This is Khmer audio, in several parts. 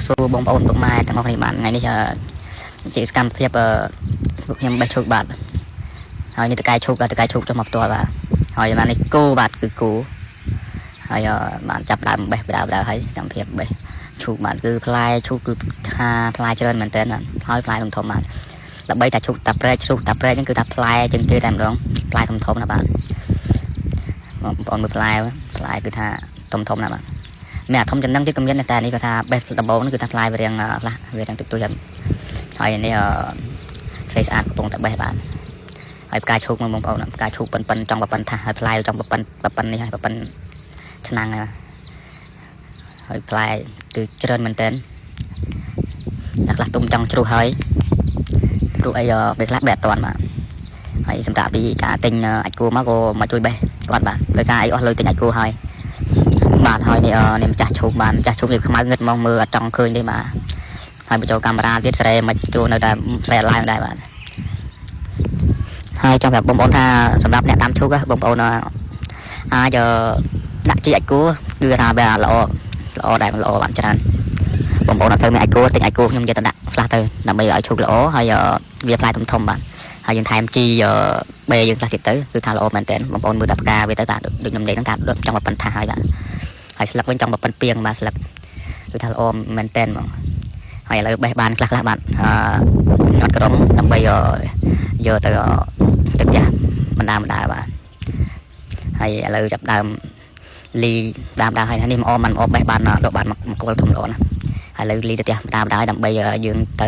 សួរបងប្អូនពុកម៉ែទាំងអស់គ្នាបាទថ្ងៃនេះជាសកម្មភាពពួកខ្ញុំបេះឈូកបាទហើយនេះតកែឈូកបាទតកែឈូកចុះមកផ្ទាល់បាទហើយបាទនេះគោបាទគឺគោហើយបានចាប់ដើមបេះបដើបដើហើយសកម្មភាពបេះឈូកបាទគឺផ្លែឈូកគឺថាផ្លែច្រើនមែនតើបាទហើយផ្លែធំធំបាទដើម្បីតែឈូកតាព្រែកឈូកតាព្រែកហ្នឹងគឺថាផ្លែជាងគេតែម្ដងផ្លែធំធំណាបាទបងប្អូនមើលផ្លែផ្លែគឺថាធំធំណាបាទមានអាធំចំណឹងទៀតក៏មានដែរតែនេះគាត់ថាបេះដំបូងហ្នឹងគឺថាផ្លែវារៀងខ្លះវារៀងតិចតួចហ្នឹងហើយនេះស្រីស្អាតកំពុងតែបេះបាទហើយផ្កាឈូកមើលបងប្អូនផ្កាឈូកប៉ិនប៉ិនចង់ប៉ិនថាហើយផ្លែចង់ប៉ិនប៉ិននេះហើយប៉ិនឆ្នាំងហើយហើយផ្លែគឺច្រើនមែនតើតែខ្លះទុំចង់ជ្រុះហើយព្រោះអីពេលខ្លះបេះអត់តាន់បាទហើយសម្រាប់ពីការទិញអាចគួរមកក៏មកជួយបេះគាត់បាទដោយសារអីអស់លុយទិញអាចគួរហើយបាទហើយនេះនេះម្ចាស់ឈូកបាទម្ចាស់ឈូកនេះខ្មៅងឹតមកមើលអត់ចង់ឃើញទេបាទហើយបញ្ចូលកាមេរ៉ាទៀតស្រែមិនជួនៅតែស្រែឡើងដែរបាទហើយចង់ប្រាប់បងប្អូនថាសម្រាប់អ្នកតាមឈូកបងប្អូនអាចដាក់ជីអាចគួរគឺថាវាល្អល្អដែរល្អបានច្រើនបងប្អូនអត់សូវមានអាចគួរទិញអាចគួរខ្ញុំយកទៅដាក់ខ្លះទៅដើម្បីឲ្យឈូកល្អហើយវាផ្លែធំធំបាទហើយយើងថែមជីបេយើងខ្លះទៀតទៅគឺថាល្អមែនតើបងប្អូនមើលតែផ្កាវាទៅបាទដូចខ្ញុំនិយាយហ្នឹងថាដូចចង់មកប៉ិនថាហើយបាទហើយស្លឹកវិញចង់មកប៉ិនពីងបាទស្លឹកគឺថាល្អមែនតើហ្មងហើយឥឡូវបេះបានខ្លះខ្លះបាទអឺអត់ក្រុមដើម្បីយកទៅទៅផ្ទះបណ្ដាបណ្ដាបាទហើយឥឡូវចាប់ដើមលីដើមដើមហើយនេះមកអមមិនអមបេះបានដកបានមកគល់ធំល្អណាស់ហើយឥឡូវលីទៅផ្ទះបណ្ដាបណ្ដាដើម្បីយើងទៅ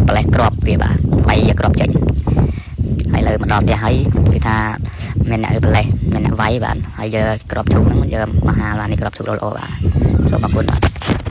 ប្រលេះក្របវាបាទវាយក្របចេញហើយឥឡូវមកដល់ផ្ទះហើយគឺថាមានអ្នកប្រលេះមានអ្នកវាយបាទហើយយកក្របឈូកហ្នឹងយកមកហាលបាទនេះក្របឈូកល្អៗបាទសូមអរគុណបាទ។